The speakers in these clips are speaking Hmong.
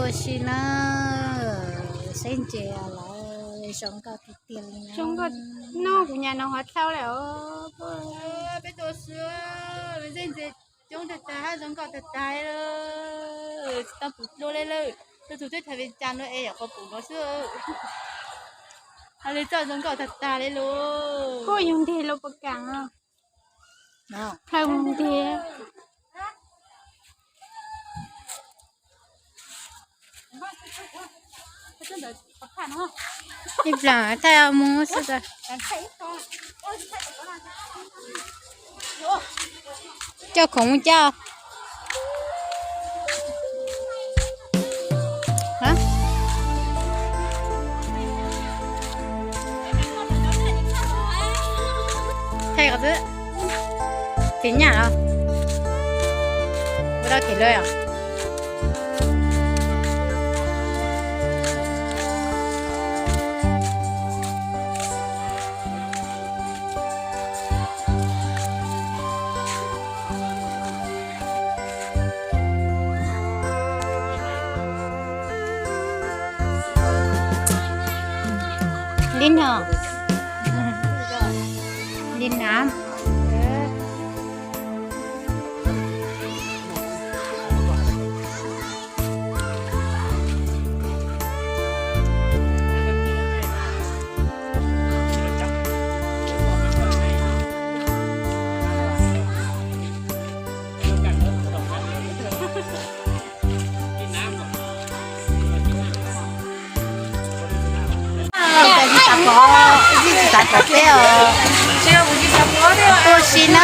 Ua si na, seb ntses lawv zoo nkauj tiag tiag li na. Zoo nkauj, noj kuv nyas no ho dhau lawm os. Peb tuaj xwb, seb ntses coob tag tag, zoo nkauj tag tag, tsis tau pum dua li lawm. Tuaj txog teb chaws Vias Cas no es yog qhov pum no xwb. Hais li txoj zoo nkauj tag tag li lauj. Kuj yug nteg los puas kam os. Plhaw mus nteg. Ib plag thaij mus xwb. Coj khoom mus coj. Thaij qhov twg? Tsis nyaj los? Ua dab tsi lawm os? Li no. Li no. Xav kom peb os, tuaj si na,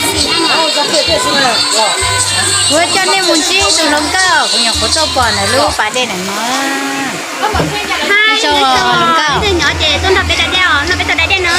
tsis nyob ze no ces tuaj. Kuv coj nej mus ntsib tus hluas nkauj, kuv nyuam qhuav tuaj pom ntawm lub pas dej ntawm no. Ib tsoom hluas nkauj, nyob ces tuaj nrog peb da dej os, nrog peb tau da dej no.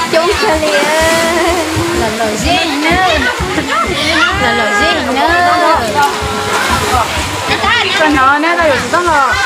Coob kawg li. Los lom zeb heev na. Los lom zeb heev na. Koj hnov na, koj yuav tsum tau los.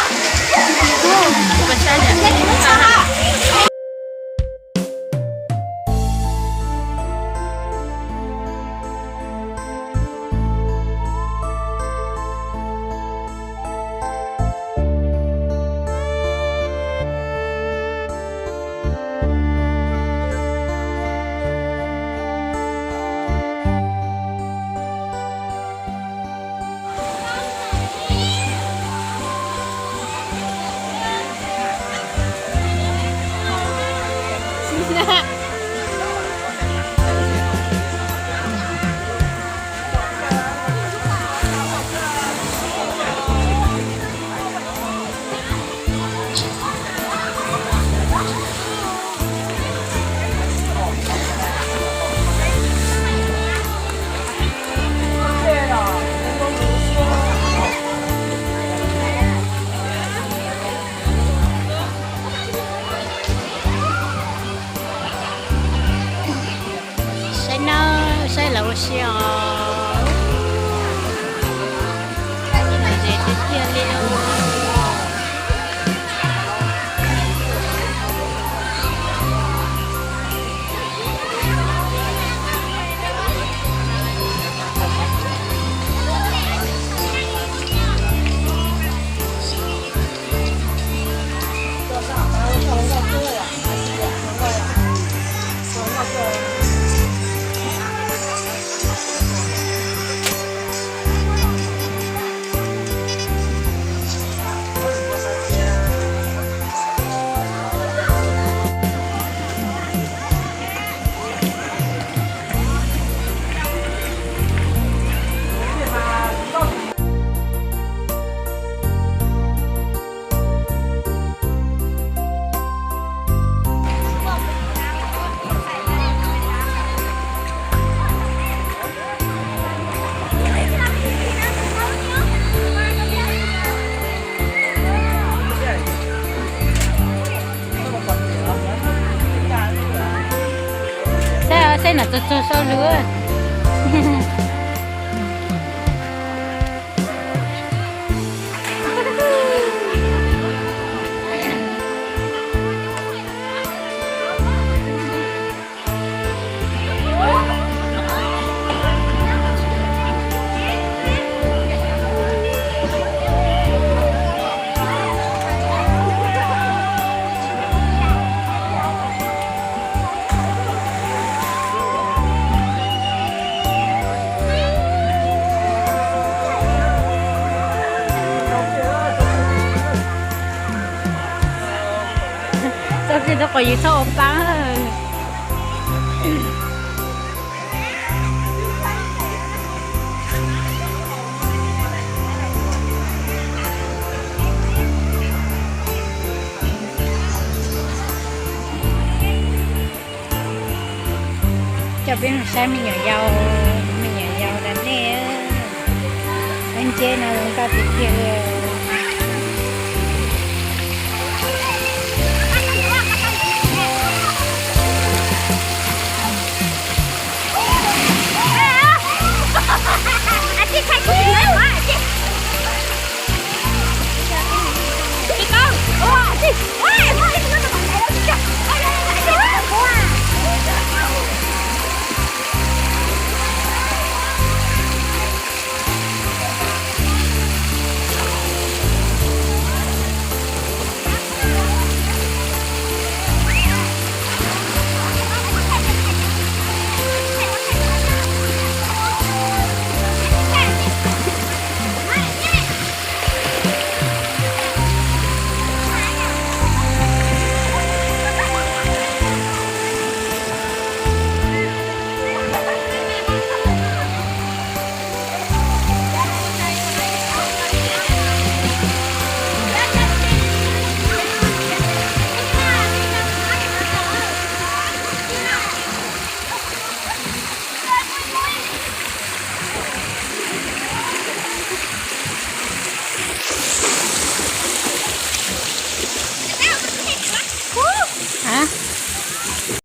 Txog txog sau lus. Txoj kev txhob qhov yus txhob ua paab. Coj peb mus saib me nyuam yaus, me nyuam yaus da nej. Peb nceb no zoo nkauj tiag tiag li.